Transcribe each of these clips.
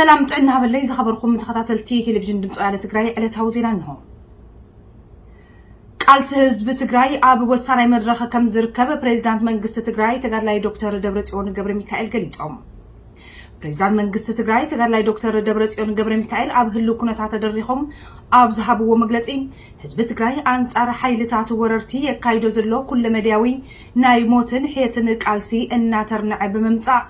ሰላም ጥዕና ሃበለይ ዝኸበርኩም ተኸታተልቲ ቴሌቪዥን ድምፂ ወያነ ትግራይ፣ ዕለታዊ ዜና እንሆ። ቃልሲ ህዝቢ ትግራይ ኣብ ወሳናይ መድረኽ ከም ዝርከብ ፕሬዚዳንት መንግስቲ ትግራይ ተጋድላይ ዶክተር ደብረፅዮን ገብረ ሚካኤል ገሊፆም። ፕሬዚዳንት መንግስቲ ትግራይ ተጋድላይ ዶክተር ደብረፅዮን ገብረ ሚካኤል ኣብ ህልው ኩነታት ተደሪኾም ኣብ ዝሃብዎ መግለፂ፣ ህዝቢ ትግራይ ኣንፃር ሓይልታት ወረርቲ የካይዶ ዘሎ ኩለመድያዊ ናይ ሞትን ሕየትን ቃልሲ እናተርነዐ ብምምፃእ፣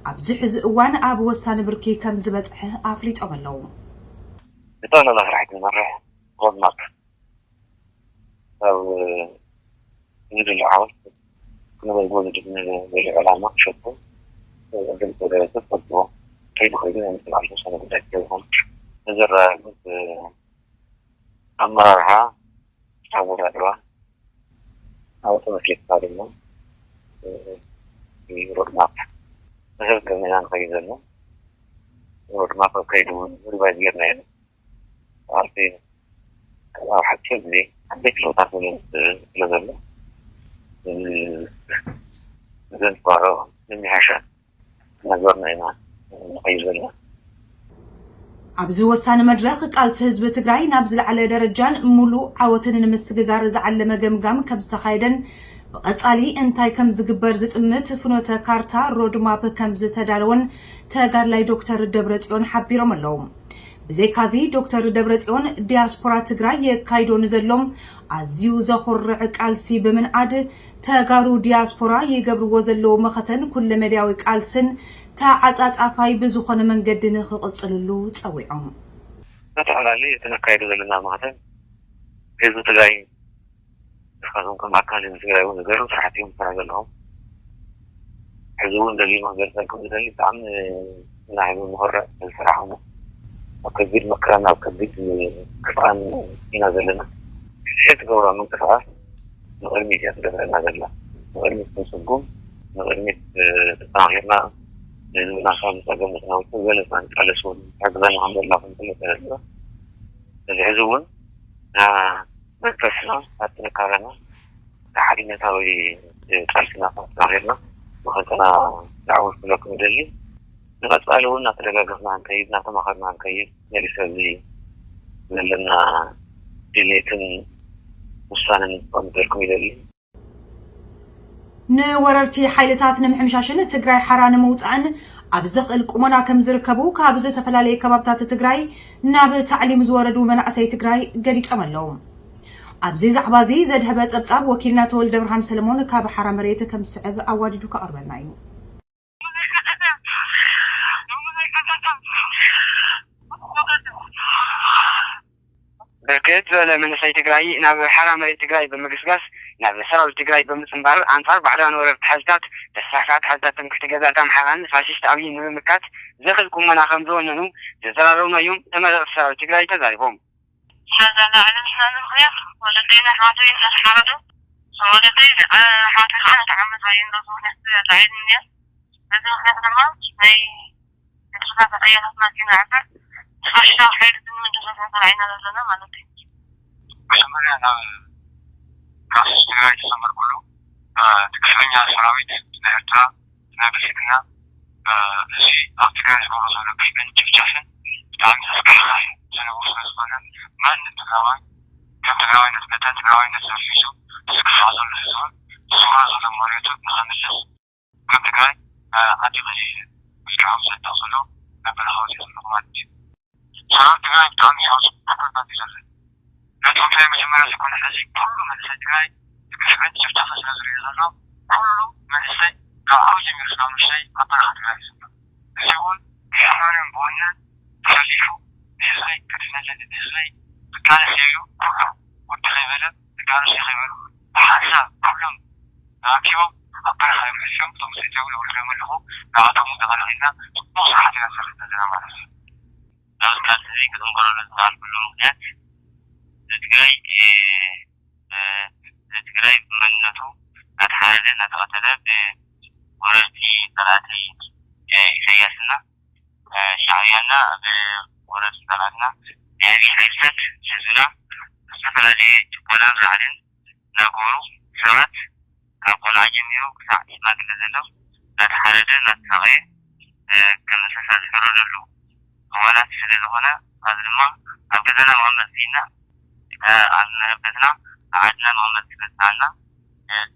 ኣብዚ ሕዚ እዋን ኣብ ወሳኒ ብርኪ ከም ዝበፅሐ ኣፍሊጦም ኣለዉ። ብጠቕላላ ስራሕቲ ዝመርሕ ሮድማፕ ኣብ ዝድለ ዓወት ክነመዝግቦ ዝድሊ ዕላማ ክሸጡ ግልፂ ደረጃ ትፈልጥዎ ከይዱ ከይዱ ናይ ምትላል ተወሰነ ጉዳይ ክኸውን ንዘረጋግፅ ኣመራርሓ ኣወዳድባ ኣብ ተመስሪትካ ድማ ሮድማፕ መሰረት ገርኒና ንኸይድ ዘሎ ሮድማፕ ኣብ ከይዱ እውን ሪቫይዝ ጌርና ኢና። ፓርቲ ኣብ ሓፂር ግዜ ዓበይቲ ለውጥታት ክመፅእ ስለ ዘሎ እዘን ተባሮ ምምሕያሻት እናገበርና ኢና ንኸይድ ዘለና። ኣብዚ ወሳኒ መድረኽ ቃልሲ ህዝቢ ትግራይ ናብ ዝለዓለ ደረጃን ሙሉእ ዓወትን ንምስግጋር ዝዓለመ ገምጋም ከም ዝተኻየደን ብቐፃሊ እንታይ ከም ዝግበር ዝጥምት ፍኖተ ካርታ ሮድማፕ ከም ዝተዳለወን ተጋድላይ ዶክተር ደብረፅዮን ሓቢሮም ኣለዉ። ብዘይካዚ ዶክተር ደብረፅዮን ዲያስፖራ ትግራይ የካይዶ ንዘሎ ኣዝዩ ዘኹርዕ ቃልሲ ብምንኣድ ተጋሩ ዲያስፖራ ይገብርዎ ዘለዉ መኸተን ኩለመድያዊ ቃልስን ተዓፃፃፋይ ብዝኾነ መንገዲ ንኽቕፅልሉ ፀዊዖም። ብተፈላለዩ እቲ ነካይዶ ዘለና መኸተን ህዝቢ ትግራይ ንስኻትኩም ከም ኣካል ህዝቢ ትግራይ እውን ዝገርም ስራሕቲ እዮም ዝሰራ ዘለኹም። ሕዚ እውን ደጊመ ክገልፀልኩም ዝደሊ ብጣዕሚ ንሕና ህዝቢ ንኾርዕ ዝሰራሕኹም ኣብ ከቢድ መከራን ኣብ ከቢድ ክፍኣን ኢና ዘለና። ሕዚ ትገብሮ ምንቅስቃስ ንቕድሚት እያ ትገፍዐና ዘላ። ንቕድሚት ክንስጉም፣ ንቕድሚት ተጠናኺርና ንህዝብና ካብ ፀገም ክነውፅእ ዝበለፅና ንቃለስ እውን ሓግዛና ከም ዘላ ክንፈልጥ ኣለና። እዚ ሕዚ እውን መንፈስና ኣብ ጥንካረና ሓድነታዊ ቃልስና ኣጠናኺርና መኸተና ዳዕወት ክብለኩም ይደሊ። ንቐፃሊ እውን እናተደጋገፍና ክንከይድ እናተማኸርና ክንከይድ መሊሰ እዚ ዘለና ድሌትን ውሳነን ክቐምጠልኩም ይደሊ። ንወረርቲ ሓይልታት ንምሕምሻሽን ትግራይ ሓራ ንምውፃእን ኣብ ዘኽእል ቁመና ከም ዝርከቡ ካብ ዝተፈላለየ ከባብታት ትግራይ ናብ ታዕሊም ዝወረዱ መናእሰይ ትግራይ ገሊፆም ኣለዉ። ኣብዚ ዛዕባ እዚ ዘድሀበ ፀብፃብ ወኪልና ተወልደ ብርሃን ሰለሞን ካብ ሓራ መሬት ከም ዝስዕብ ኣዋዲዱ ከቕርበልና እዩ። ብርክት ዝበለ መንእሰይ ትግራይ ናብ ሓራ መሬት ትግራይ ብምግስጋስ ናብ ሰራዊት ትግራይ ብምፅንባር ኣንፃር ባዕዳውያን ወረርቲ ሓይልታት ተስፋሕፋሕቲ ሓይልታት ትምክሕቲ ገዛእቲ ኣምሓራን ፋሽስት ኣብይን ንምምካት ዘኽእል ቁመና ከም ዝወነኑ ዘዘራረብናዮም ተመረፅቲ ሰራዊት ትግራይ ተዛሪቦም። ስለዚ ኣላዕሊ ንሕና ንምኽንያት ወለደይን ኣሕዋተይን እናተሓረዱ ንወለደይ ኣሕዋተይ ከዓ ነቲ ዓመት ኣየንለቱ ምክንያት ኣላዒሉኒ እያ። በዚ ምክንያት ድማ ናይ ንጥፈታት ኣያታትና ኪና ዓበር ንፋሽስታዊ ሓይሊ ዝምንድፈ ተራኢና ዘለና ማለት እዩ። መጀመርያ ናብ ራስ ትግራይ ተሰመርኩሉ ትግስኛ ሰራዊት ናይ ኤርትራ ናይ ብልፅግና እዚ ኣብ ትግራይ ዝገብሮ ዘሎ ግፍዕን ጭፍጨፍን ብጣዕሚ ዘስካሕካ እዩ። ዝነብሩ ስለ ዝኾነ ማንም ትግራዋይ ከም ትግራዋይነት መጠን ትግራዋይነት ዘርፊሱ ዝግፋዕ ዘሎ ህዝቡን ዝስውሮ ዘሎ መሬቱ ንኸምልስ ከም ትግራይ ዓዲ መሊሱ ምስካም ዘዳቕ ዘሎ ናይ በረኻ ወፂኡ ዘለኹ ማለት እዩ። ሰራዊት ትግራይ ብጣዕሚ ሕውስ ኩነታት እዩ ዘሎ። ነቶም ናይ መጀመርያ ዝኾነ ሕዚ ኩሉ መንእሰይ ትግራይ ብግፍዕን ጭፍጨፋ ስለ ዝሪኦ ዘሎ ኩሉ መንእሰይ ካብ ዓቢ ጀሚሩ ስጋብ ንእሽተይ ኣብ በረኻ ትግራይ እዩ ዘሎ። እዚ እውን ብሕማምን ብወነን ተሰሊፉ ንህዝበይ ክድሕነለኒ ንህዝበይ ክቃለስ ኢሉ ኩሉ ወዲ ከይበለ ደቂ ኣንስትዮ ከይበሉ ብሓንሳብ ኩሎም ተኣኪቦም ኣብ በረኻ እዮም መሊሶም። እቶም ሰይተው የብሉ ከይመልኹ ንኣቶም እውን ተቐላቒልና ፅቡቕ ስራሕቲ ኢና ንሰርሕ ዘለና ማለት እዩ። ኣብዚ ቃልሲ እዚ ክፅንበረሉ ዝኸኣልኩሉ ምኽንያት ህዝቢ ትግራይ ህዝቢ ትግራይ ብመንነቱ እናተሓረደ እናተቐተለ ብወረርቲ ፀላእቲ ኢሳያስና ሻዕብያና ብወረርቲ ፀላእትና ናይ ኣብይ ሓይልታት ህዝብና ዝተፈላለየ ጭቆናን ራዕድን እናገበሩ ሰባት ካብ ቆልዓ ጀሚሩ ክሳዕ ሽማግለ ዘሎ እናተሓረደ እናተሳቐየ ከም እንስሳ ዝሕረደሉ እዋናት ስለ ዝኾነ፣ ኣብዚ ድማ ኣብ ገዛና መቐመጢ ስኢንና፣ ኣብ መረበትና፣ ኣብ ዓድና መቐመጢ ስለ ዝሰኣንና፣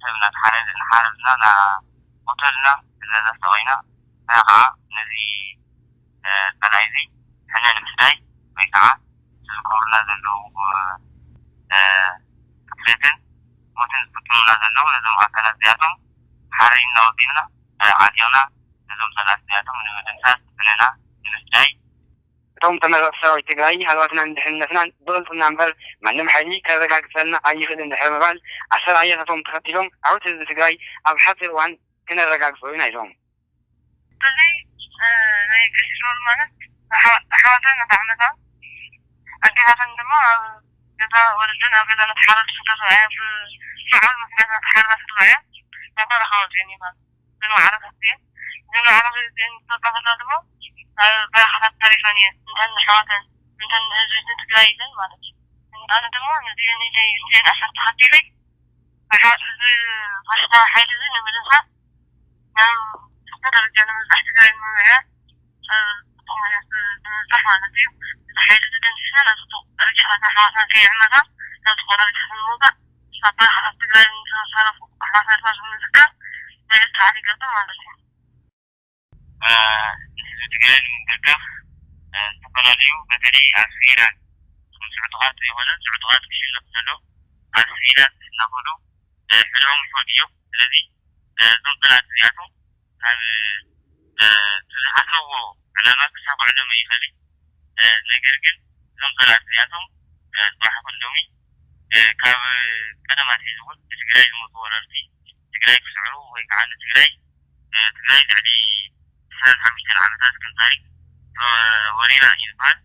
ሰብ እናተሓረደ፣ እናሓረድና፣ እናቆተልና፣ ስለ ዘሳቐዩና፣ ንሕና ከዓ ነዚ ጸላኢ እዚ ሕነ ንምፍዳይ ወይ ከዓ ዝዝከሩልና ዘለዉ ክፍተትን ሞትን ዝፍጽሙና ዘለዉ ነዞም ኣካላት እዚኣቶም ሓሪምና ወጺእና ዓጢቕና ነዞም ጸላእቲ እዚኣቶም ንምድምሳስ ሕነና ንምፍዳይ። እቶም ተመረቕቲ ሰራዊት ትግራይ ሃለዋትናን ድሕንነትናን ብቕልጽምና እምበር ማንም ሓይሊ ከረጋግጸልና ኣይኽእልን ድሕሪ ምባል ኣሰራርያታቶም ተኸቲሎም ዓወት ህዝቢ ትግራይ ኣብ ሓጺር እዋን ክነረጋግጾ ኢና ኢሎም። እዚ ናይ ቀሺ ሮል ማለት ኣሕዋተን ነታ ዓመታ ኣዴታተን ድማ ኣብ ገዛ ወለደን ኣብ ገዛ ነተሓረዱ ስደት እያ ብስምዓዊ ምክንያት ነተሓረዳ ስድራ እያ ናታ ረኻወት እየን ይባል ዝመዓረፈት እየን ዝመዓረፈት እየን ዝተባህላ ድማ ኣብ በረኻታት ተሪፈን እየን እንተን ኣሕዋተን እንተን ህዝቢ ትግራይ ኢለን ማለት እዩ ኣነ ድማ ነዚአን ኢለይ እዚአን ኣሰር ተኸቲለይ እዚ ፋሽስታዊ ሓይሊ እዚ ንምድምሳስ ናብ ዝኽፍቶ ደረጃ ንምብፃሕ ትግራይ ንምምዕያሽ ኣብ ፅቡቕ መዳያት ንምብፃሕ ማለት እዩ። እዚ ሓይሊ እዚ ደምሲስና ናብ ፅቡቕ ደረጃታት ኣሕዋትና ከይዕመታ ናብ ፅቡቕ ደረጃታት ንምውፃእ ኣብ በረኻታት ትግራይ ንዝተረፉ ኣሕዋትና ድማ ብምዝካር ልዕሊ ፃዕሪ ይገብር ማለት እዩ። ንህዝቢ ትግራይ ንምምካኽ ዝተፈላለዩ በተለይ ኣብ ሲቪላት ስዑጡቓት ዘይኮነ ስዑጡቓት ክሽለፉ ከለዉ ኣብ ሲቪላት እናኸዱ ሕድኦም ይፈልጡ እዮም። ስለዚ እዞም ፀላእቲ እዚኣቶም ካብ እቲ ዝሓሰብዎ ዕላማ ክሳኽዕሎም ይኽእል እዩ። ነገር ግን እዞም ፀላእቲ እዚኣቶም ፅባሕ ክንዶሚ ካብ ቀደም ኣትሒዙ እውን ንትግራይ ዝመፁ ወረርቲ ትግራይ ክስዕሩ ወይ ከዓ ንትግራይ ትግራይ ልዕሊ ዕስራን ሓሙሽተን ዓመታት ከም ታሪክ ወሪና እዩ ዝበሃል።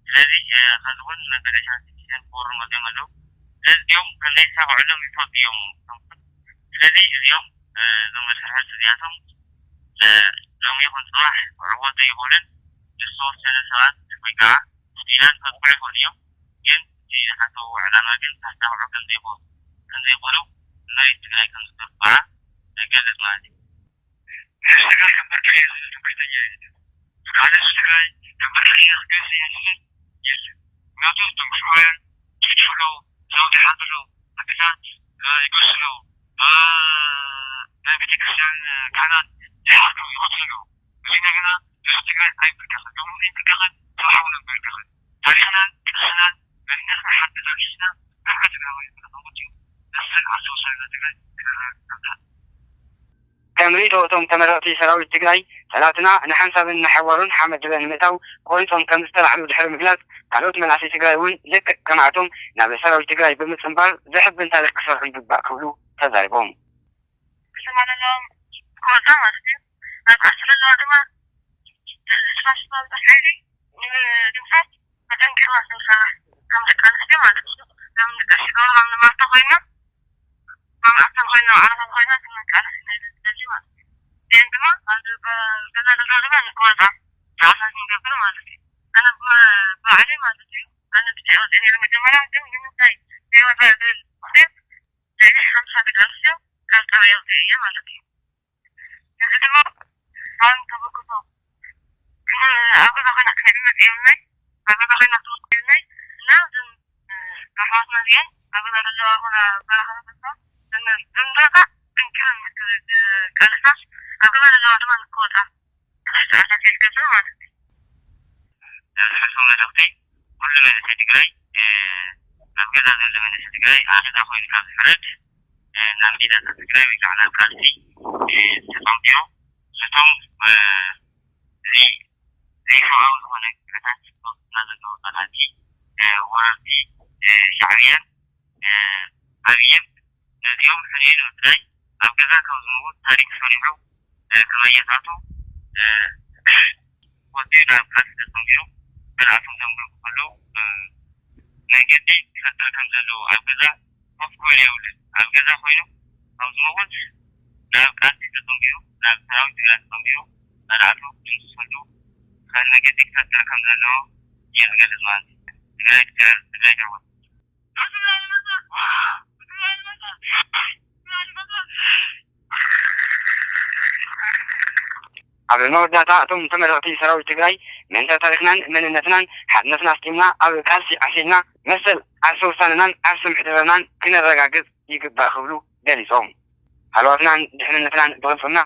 ስለዚ ሕዚ እውን መበገሻ ሲቲዘን ክወሩ መፅኦም ኣለዉ። ስለዚ እዚኦም ከም ዘይሳኽዕሎም ይፈልጡ እዮም። ስለዚ እዚኦም እዞም መድሕርሕርቲ እዚኣቶም ሎሚ ይኹን ፅባሕ ክዕወቱ ኣይኽእሉን። ንዝተወሰነ ሰባት ወይ ከዓ ስቲላን ከጥቅዑ ይኽእሉ እዮም። ግን እቲ ዝሓሰብዎ ዕላማ ግን ከሳኽዑ ከም ዘይኽእሉ ከም ዘይኽእሉ መሬት ትግራይ ከም ዝገብር ከዓ እገልፅ ማለት እዩ። ህዝቢ ትግራይ ከንበርክኽ እየ ዝብል ትምክሕተኛ የለን። ካልእ ህዝቢ ትግራይ ከንበርክኽ እየ ክገዝእ እየ ዝብል የለን። ምክንያቱ እቶም ግፍዓውያን ይጭፍጭፉ ኣለዉ፣ ገዛውቲ ይሓርዱ ኣለዉ፣ ዓድታት ይገዝኡ ኣለዉ፣ ናይ ቤተክርስትያን ካህናት ይሓርዱ ይቐትሉ ኣለዉ። እዚ እንደገና ህዝቢ ትግራይ ኣይንበርከኽን፣ ሎሚ እውን ኣይንበርከኽን፣ ስራሕ እውን ኣይንበርከኽን። ታሪኽናን ቅርስናን መንነትና ሓንቲ ዘጊስና ብርዕቲ ትግራይ ክንወፅእ እዩ። መሰል ዓርሰ ውሳኔና ትግራይ ክነረጋግፅ። ከም ርእይቶ እቶም ተመረቕቲ ሰራዊት ትግራይ፣ ጸላእትና ንሓንሳብን ንሓዋሩን ሓመድ ዝበን ንምእታው ቆሪጾም ከም ዝተላዕሉ ድሕሪ ምግላጽ፣ ካልኦት መናእሰይ ትግራይ እውን ልክዕ ከማእቶም ናብ ሰራዊት ትግራይ ብምጽንባር ዘሕብን ታሪኽ ክሰርሑ ይግባእ ክብሉ ተዛሪቦም። ክስማ ዘለዎም ክወጻ ማለት እዩ። ኣብ ዓርሱ ዘለዋ ድማ ዝፋሽስታዊ ሓይሊ ንምድምሳስ ኣጠንኪርና ክንሰርሕ ከም ደቂ ኣንስትዮ ማለት እዩ። ከም ደቂ ኣንስትዮ ከም ንማርታ ኮይና መምኣተን ኮይና ዓረፋት ኮይና ክንቃለስ ኢና ዝደሊ ማለት እዩ። እዚአን ድማ ኣብዚ ገዛ ዘለዎ ድማ ንክወፃ ፃዕሳ ክንገብር ማለት እዩ። ኣነ ብባዕለይ ማለት እዩ ኣነ ብቻ ወፅአ ነይሩ መጀመርያ ግን ንምንታይ ዘይወፃ ዝብል ምክንያት ልዕሊ ሓምሳ ደቂ ኣንስትዮ ካብ ጣብያ ወፅአ እየ ማለት እዩ። እዚ ድማ ብዓለም ተበግሶ ኣብ ገዛ ኮይና ክትዕመፅ የብልናይ ኣብ ገዛ ኮይና ክትሞት የብልናይ እና እዞም ኣሕዋትና እዚአን ኣብ ገዛ ዘለዋ ኮና በረኻ ተፈሳ ዝምረፃ ጥንክረን ክቃለሳ ኣብ ገዛ ዘለዋ ድማ ንክወፃ ተኽስዓታት የልገብር ማለት እዩ። ዝሕልፎ መልእኽቲ ኩሉ መንእሰይ ትግራይ ኣብ ገዛ ዘሎ መንእሰይ ትግራይ ኣብ ገዛ ኮይኑ ካብ ዝሕረድ ናብ ሜዳታት ትግራይ ወይ ከዓ ናብ ቃልሲ ተፀምቢሩ ነቶም ዘይሰብኣዊ ዝኾነ ግፍዕታት ዝፈፅሙና ዘለዉ ፀላእቲ ወረርቲ ሻዕብያን ኣብይን ነዚኦም ሕንኡ ንምፍዳይ ኣብ ገዛ ከም ዝመውት ታሪክ ሰሪሑ ከመየታቱ ወፂኡ ናብ ቃልሲ ተፀምቢሩ መልኣቶም ዘንብሩ ከለዉ መንገዲ ይፈጥር ከም ዘለዉ ኣብ ገዛ ኮፍ ክብል የብሉን። ኣብ ገዛ ኮይኑ ካብ ዝመውት ናብ ቃልሲ ተፀምቢሩ ናብ ሰራዊት ትግራይ ተፀምቢሩ መልኣቱ ድምስሰሉ መገዲ ክፈጥር ከም ዘለዎ እየ ዝገልፅ ማለት እዩ። ትግራይ ትስዕር፣ ትግራይ ትዕወት። ኣብ መወዳእታ እቶም ተመረቕቲ ሰራዊት ትግራይ መንታ ታሪኽናን መንነትናን ሓድነትና ኣስጢምና ኣብ ቃልሲ ዓሲልና መሰል ዓርሰ ውሳነናን ዓርሰ ምሕደራናን ክነረጋግጽ ይግባእ ክብሉ ገሊጾም። ሃለዋትናን ድሕንነትናን ብቕልጽምና።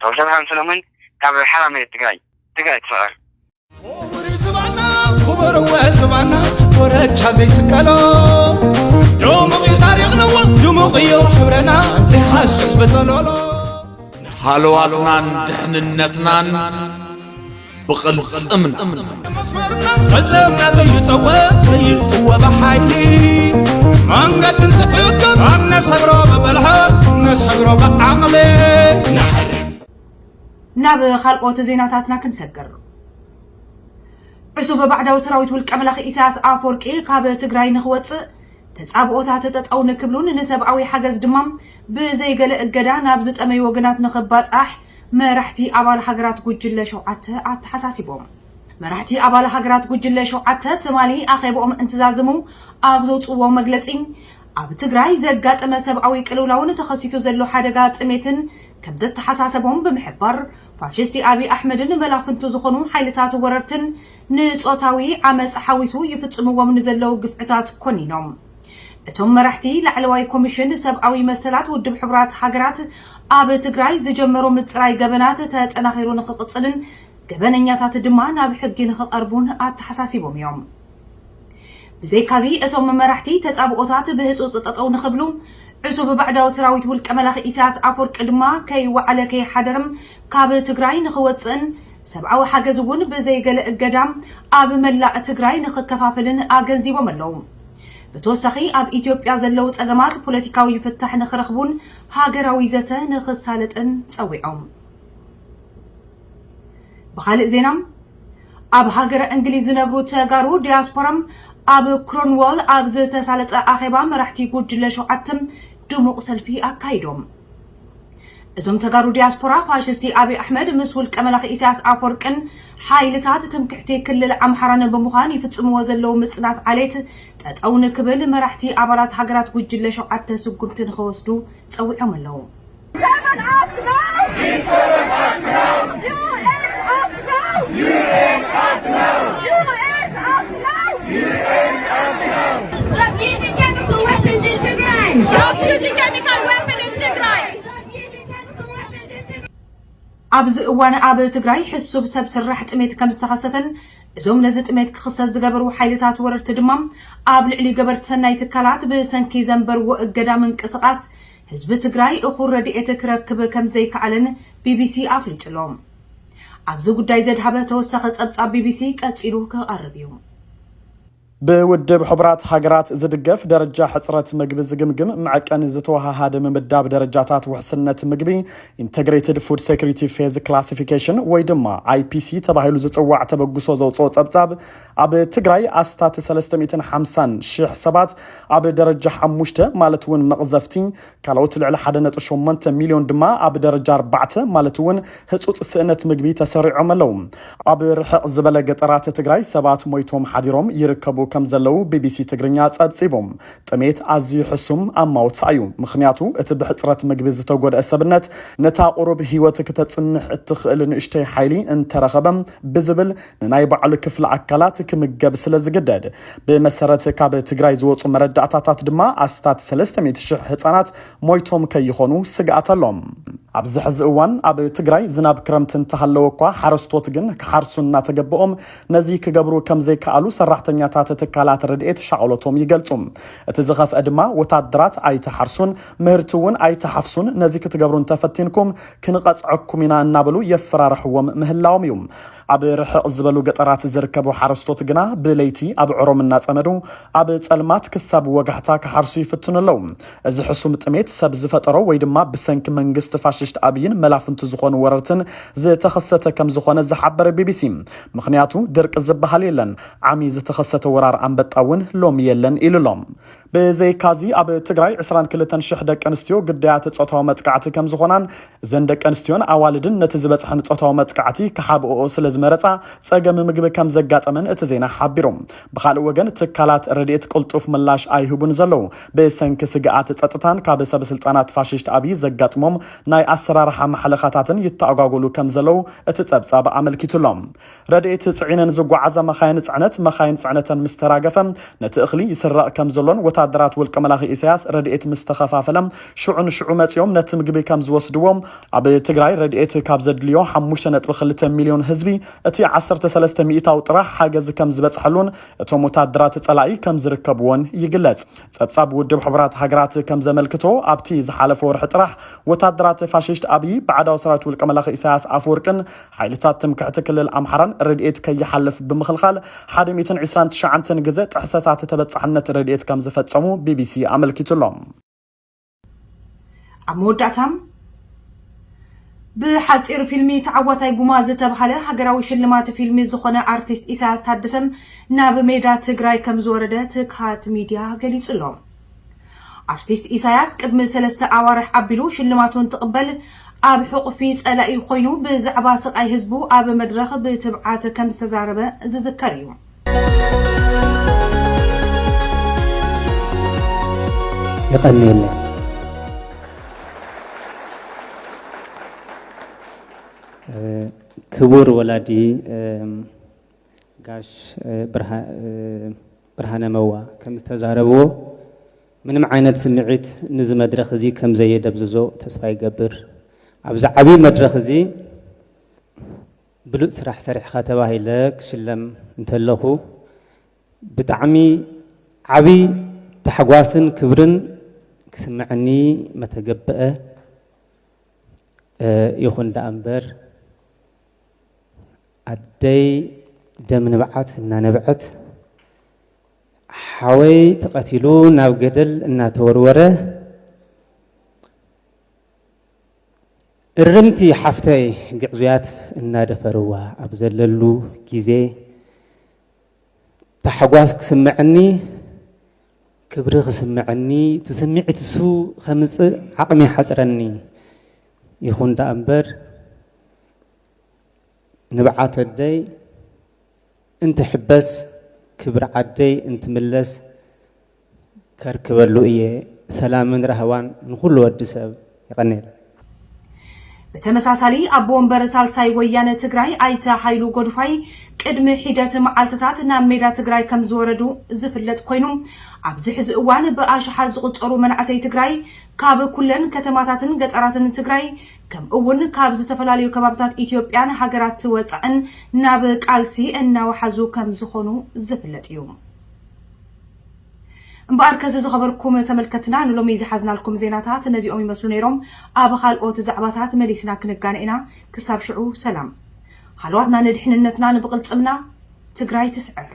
ተወልደ ብርሃን ሰሎሞን ካብ ሓራ መሬት ትግራይ። ትግራይ ትፍቕር። ክቡር ዝባና ክቡር ወ ዝባና ኮረቻ ዘይስቀሎ ድሙቕ እዩ ታሪኽና ድሙቕ እዩ ሕብረና ዘይሓስስ በጸሎሎ ሃለዋትናን ድሕንነትናን ብቕልጽምና። መስመርና ፈጸምና ዘይጠወ ዘይጥወ ብሓይሊ መንገድን ትዕግር ኣብ ነሰግሮ ብብልሓት ነሰግሮ ብዓቕሊ ናብ ካልኦት ዜናታትና ክንሰግር። ዕሱብ ባዕዳዊ ሰራዊት ውልቀ መላኺ ኢሳያስ ኣፈወርቂ ካብ ትግራይ ንኽወፅእ ተፃብኦታት ጠጠው ንክብሉን ንሰብኣዊ ሓገዝ ድማ ብዘይገለ እገዳ ናብ ዝጠመዩ ወገናት ንኽባፃሕ መራሕቲ ኣባል ሃገራት ጉጅለ ሸውዓተ ኣተሓሳሲቦም። መራሕቲ ኣባል ሃገራት ጉጅለ ሸውዓተ ትማሊ ኣኼብኦም እንትዛዝሙ ኣብ ዘውፅዎ መግለፂ ኣብ ትግራይ ዘጋጠመ ሰብኣዊ ቅልውላውን ተኸሲቱ ዘሎ ሓደጋ ጥሜትን ከም ዘተሓሳሰቦም ብምሕባር ፋሽስቲ ኣብይ ኣሕመድን መላፍንቱ ዝኾኑ ሓይልታት ወረርትን ንፆታዊ ዓመፅ ሓዊሱ ይፍፅምዎም ንዘለዉ ግፍዕታት ኮኒኖም። እቶም መራሕቲ ላዕለዋይ ኮሚሽን ሰብኣዊ መሰላት ውድብ ሕቡራት ሃገራት ኣብ ትግራይ ዝጀመሮ ምፅራይ ገበናት ተጠናኺሩ ንክቕፅልን ገበነኛታት ድማ ናብ ሕጊ ንክቐርቡን ኣተሓሳሲቦም እዮም። ብዘይካዚ እቶም መራሕቲ ተፃብኦታት ብህፁፅ ጠጠው ንክብሉ ዕሱብ ባዕዳዊ ሰራዊት ውልቀ መላኺ ኢሳያስ ኣፈወርቂ ድማ ከይወዓለ ከይሓደርም ካብ ትግራይ ንክወፅእን ሰብኣዊ ሓገዝ እውን ብዘይገለ እገዳ ኣብ መላእ ትግራይ ንክከፋፍልን ኣገንዚቦም ኣለዉ። ብተወሳኺ ኣብ ኢትዮጵያ ዘለዉ ፀገማት ፖለቲካዊ ፍታሕ ንክረኽቡን ሃገራዊ ዘተ ንክሳለጥን ፀዊዖም። ብኻልእ ዜና ኣብ ሃገረ እንግሊዝ ዝነብሩ ተጋሩ ዲያስፖራ ኣብ ክሮንዋል ኣብ ዝተሳለጠ ኣኼባ መራሕቲ ጉጅለ ሸውዓተ ድሙቕ ሰልፊ ኣካይዶም። እዞም ተጋሩ ዲያስፖራ ፋሽስቲ ኣብይ ኣሕመድ ምስ ውልቀ መላኺ ኢሳያስ ኣፈወርቅን ሓይልታት ትምክሕቲ ክልል ኣምሓራን ብምዃን ይፍጽምዎ ዘለዉ ምጽናት ዓሌት ጠጠው ንክብል መራሕቲ ኣባላት ሃገራት ጉጅለ ሸውዓተ ስጉምቲ ንኸወስዱ ጸዊዖም ኣለዉ። Stop using chemical weapons in Tigray! Stop using chemical weapons in Tigray! ኣብዚ እዋን ኣብ ትግራይ ሕሱብ ሰብ ስራሕ ጥሜት ከም ዝተኸሰተን እዞም ነዚ ጥሜት ክኽሰት ዝገበሩ ሓይልታት ወረርቲ ድማ ኣብ ልዕሊ ገበርቲ ሰናይ ትካላት ብሰንኪ ዘንበርዎ እገዳ ምንቅስቓስ ህዝቢ ትግራይ እኹል ረድኤት ክረክብ ከም ዘይከኣለን ቢቢሲ ኣፍሊጡ ኣሎ። ኣብዚ ጉዳይ ዘድሃበ ተወሳኺ ጸብጻብ ቢቢሲ ቀጺሉ ክቐርብ እዩ። ብውድብ ሕቡራት ሃገራት ዝድገፍ ደረጃ ሕፅረት ምግቢ ዝግምግም መዐቀኒ ዝተወሃሃደ ምምዳብ ደረጃታት ውሕስነት ምግቢ Integrated Food Security Phase Classification ወይ ድማ ኣይፒሲ ተባሂሉ ዝፅዋዕ ተበግሶ ዘውፅኦ ፀብፃብ ኣብ ትግራይ ኣስታት ሰለስተ ሚእትን ሓምሳን ሽሕ ሰባት ኣብ ደረጃ ሓሙሽተ ማለት እውን መቕዘፍቲ ካልኦት ልዕሊ ሓደ ነጥቢ ሸሞንተ ሚልዮን ድማ ኣብ ደረጃ ኣርባዕተ ማለት እውን ህጹጽ ስእነት ምግቢ ተሰሪዖም ኣለዉ። ኣብ ርሕቕ ዝበለ ገጠራት ትግራይ ሰባት ሞይቶም ሓዲሮም ይርከቡ ከም ዘለዉ ቢቢሲ ትግርኛ ጸብጺቡ። ጥሜት ኣዝዩ ሕሱም ኣማውታ እዩ፣ ምኽንያቱ እቲ ብሕጽረት ምግቢ ዝተጎድአ ሰብነት ነታ ቁሩብ ህይወት ክተጽንሕ እትኽእል ንእሽተይ ሓይሊ እንተረኸበ ብዝብል ንናይ ባዕሉ ክፍሊ ኣካላት ክምገብ ስለ ዝግደድ። ብመሰረት ካብ ትግራይ ዝወፁ መረዳእታታት ድማ ኣስታት ሰለስተ ሚእቲ ሽሕ ህፃናት ሞይቶም ከይኾኑ ስግኣት ኣሎ። ኣብዚ ሕዚ እዋን ኣብ ትግራይ ዝናብ ክረምቲ እንተሃለወ እኳ ሓረስቶት ግን ክሓርሱ እናተገበኦም ነዚ ክገብሩ ከም ዘይከኣሉ ሰራሕተኛታት ትካላት ረድኤት ሻቕሎቶም ይገልፁ። እቲ ዝኸፍአ ድማ ወታደራት ኣይትሓርሱን ምህርቲ እውን ኣይትሓፍሱን፣ ነዚ ክትገብሩ እንተፈቲንኩም ክንቐፅዐኩም ኢና እናበሉ የፈራርሕዎም ምህላዎም እዩ። ኣብ ርሕቕ ዝበሉ ገጠራት ዝርከቡ ሓረስቶት ግና ብለይቲ ኣብ ዕሮም እናጸመዱ ኣብ ጸልማት ክሳብ ወጋሕታ ክሓርሱ ይፍትኑ ኣለዉ። እዚ ሕሱም ጥሜት ሰብ ዝፈጠሮ ወይ ድማ ብሰንኪ መንግስቲ ፋሽስት ኣብይን መላፍንቱ ዝኾኑ ወረርትን ዝተኸሰተ ከም ዝኾነ ዝሓበረ ቢቢሲ፣ ምኽንያቱ ድርቂ ዝበሃል የለን፣ ዓሚ ዝተኸሰተ ወራር ኣንበጣ እውን ሎሚ የለን ኢሉ ኣሎ። ብዘይካዚ ኣብ ትግራይ ዕስራን ክልተን ሽሕ ደቂ ኣንስትዮ ግዳያት ጾታዊ መጥቃዕቲ ከም ዝኾናን እዘን ደቂ ኣንስትዮን ኣዋልድን ነቲ ዝበፅሐን ጾታዊ መጥቃዕቲ ክሓብኦኦ ስለ ዝመረፃ ጸገም ምግቢ ከም ዘጋጠመን እቲ ዜና ሓቢሩ። ብኻልእ ወገን ትካላት ረድኤት ቅልጡፍ ምላሽ ኣይህቡን ዘለዉ። ብሰንኪ ስግኣት ጸጥታን ካብ ሰበ ስልጣናት ፋሽስት ኣብይ ዘጋጥሞም ናይ ኣሰራርሓ ማሕለኻታትን ይተኣጓጎሉ ከም ዘለዉ እቲ ጸብጻብ ኣመልኪቱ ኣሎ። ረድኤት ጽዒነን ዝጓዓዛ መኻይን ጽዕነት፣ መኻይን ጽዕነተን ምስ ተራገፈ፣ ነቲ እኽሊ ይስረቕ ከም ዘሎን ወታደራት ውልቀ መላኺ ኢሳያስ ረድኤት ምስ ተኸፋፈለ፣ ሽዑ ንሽዑ መጺኦም ነቲ ምግቢ ከም ዝወስድዎ፣ ኣብ ትግራይ ረድኤት ካብ ዘድልዮ ሓሙሽተ ነጥቢ ክልተ ሚልዮን ህዝቢ፣ እቲ ዓሰርተ ሰለስተ ሚእታዊ ጥራሕ ሓገዝ ከም ዝበጽሐሉን እቶም ወታደራት ጸላኢ ከም ዝርከብዎን ይግለጽ። ጸብጻብ ውድብ ሕቡራት ሃገራት ከም ዘመልክቶ፣ ኣብቲ ዝሓለፈ ወርሒ ጥራሕ ወታደራት ፋሽስት ኣብይ፣ ባዕዳዊ ሰራዊት ውልቀ መላኺ ኢሳያስ ኣፈወርቅን ሓይልታት ትምክሕቲ ክልል ኣምሓራን ረድኤት ከይሓልፍ ብምኽልኻል፣ ሓደ ሚእትን ዕስራን ትሽዓተን ግዜ ጥሕሰታት ተበጻሕነት ረድኤት ከም ዝፈጸሙ ቢቢሲ ኣመልኪቱ ኣሎ። ኣብ መወዳእታ፣ ብሓጺር ፊልሚ ተዓዋታይ ጉማ ዝተባህለ ሃገራዊ ሽልማት ፊልሚ ዝኾነ ኣርቲስት ኢሳያስ ታደሰ ናብ ሜዳ ትግራይ ከም ዝወረደ ትግሃት ሚድያ ገሊጹ ኣሎ። ኣርቲስት ኢሳያስ ቅድሚ ሰለስተ ኣዋርሕ ኣቢሉ ሽልማቱ እንትቕበል፣ ኣብ ሕቑፊ ጸላኢ ኮይኑ ብዛዕባ ስቓይ ህዝቡ ኣብ መድረኽ ብትብዓት ከም ዝተዛረበ ዝዝከር እዩ። የቐንየለይ። ክቡር ወላዲ ጋሽ ብርሃነ መዋ ከም ዝተዛረብዎ፣ ምንም ዓይነት ስምዒት ንዚ መድረኽ እዚ ከም ዘየደብዝዞ ተስፋ ይገብር። ኣብዚ ዓብዪ መድረኽ እዚ ብሉጽ ስራሕ ሰሪሕኻ ተባሂለ ክሽለም እንተለኹ፣ ብጣዕሚ ዓብዪ ታሕጓስን ክብርን ክስምዐኒ መተገብአ። ይኹን ደኣ እምበር፣ ኣደይ ደም ንብዓት እናነብዐት፣ ሓወይ ተቐቲሉ ናብ ገደል እናተወርወረ፣ እርምቲ ሓፍተይ ግዕዙያት እናደፈርዋ ኣብ ዘለሉ ግዜ፣ ታሕጓስ ክስምዐኒ፣ ክብሪ ክስምዐኒ፣ እቲ ስምዒት እሱ ከምጽእ ዓቕሚ ይሓጽረኒ። ይኹን ደኣ እምበር፣ ንብዓት ኣደይ እንትሕበስ፣ ክብሪ ዓደይ እንትምለስ ከርክበሉ እየ። ሰላምን ራህዋን ንኹሉ ወዲ ሰብ። የቐንየለይ። ብተመሳሳሊ፣ ኣቦ ወንበር ሳልሳይ ወያነ ትግራይ ኣይተ ሃይሉ ጎድፋይ ቅድሚ ሒደት መዓልትታት ናብ ሜዳ ትግራይ ከም ዝወረዱ ዝፍለጥ ኮይኑ፣ ኣብዚ ሕዚ እዋን ብኣሽሓት ዝቑጸሩ መናእሰይ ትግራይ ካብ ኩለን ከተማታትን ገጠራትን ትግራይ፣ ከምኡ እውን ካብ ዝተፈላለዩ ከባብታት ኢትዮጵያን ሃገራት ወጻእን ናብ ቃልሲ እናወሓዙ ከም ዝኾኑ ዝፍለጥ እዩ። እምበኣርከስ ዝኸበርኩም ተመልከትና፣ ንሎሚ ዝሓዝናልኩም ዜናታት ነዚኦም ይመስሉ ነይሮም። ኣብ ካልኦት ዛዕባታት መሊስና ክንጋነ ኢና። ክሳብ ሽዑ ሰላም። ሃለዋትና ንድሕንነትና ንብቕልጽምና። ትግራይ ትስዕር።